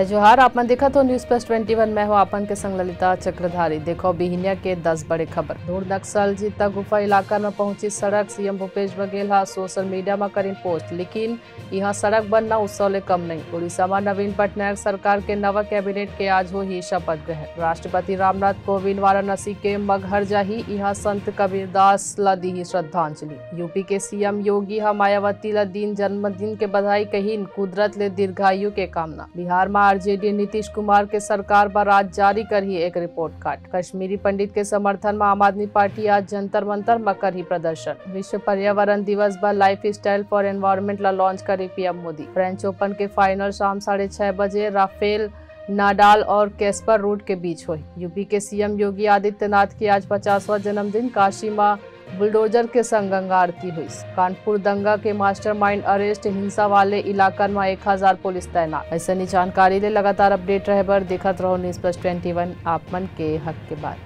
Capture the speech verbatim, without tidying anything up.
जोहार, आप मन देखत हो News Plus twenty one, मैं हूं आप मन के संग ललिता चक्रधारी। देखो बिहिनिया के दस बड़े खबर। धूड़ नक्सल जीता गुफा इलाका म पहुंची सड़क, सीएम भूपेश बघेल ह सोशल मीडिया म करिन पोस्ट, लेकिन इहां सड़क बनना उत्सव ले कम नहीं। उड़ीसा म नवीन पटनायक सरकार के नवा कैबिनेट के आज होही शपथ ग्रहण। राष्ट्रपति रामनाथ कोविंद वाराणसी के मगहर जाही, इहां संत कबीरदास ला दीही श्रद्धांजलि। यूपी के सीएम योगी ह मायावती ला दीन जन्मदिन के बधाई, कहिन कुदरत ले दीर्घायु के कामना। बिहार म आरजेडी नीतीश कुमार के सरकार बर आज जारी करही एक रिपोर्ट कार्ड। कश्मीरी पंडित के समर्थन म आम आदमी पार्टी आज जंतर मंतर म करही प्रदर्शन। विश्व पर्यावरण दिवस बर Lifestyle for Environment ला लॉन्च करही पीएम मोदी। फ्रेंच ओपन के फाइनल शाम साढ़े छह बजे राफेल नाडाल और कैस्पर रूड के बीच होही। यूपी के सीएम योगी आदित्यनाथ के आज पचासवां जन्मदिन, काशी म बुलडोजर के संग गंगा आरती होइस। कानपुर दंगा के मास्टरमाइंड अरेस्ट, हिंसा वाले इलाकन म एक हजार पुलिस तैनात। अइसने जानकारी ले लगातार अपडेट रहे बर देखत रहो News Plus twenty one, आप मन के हक के बात।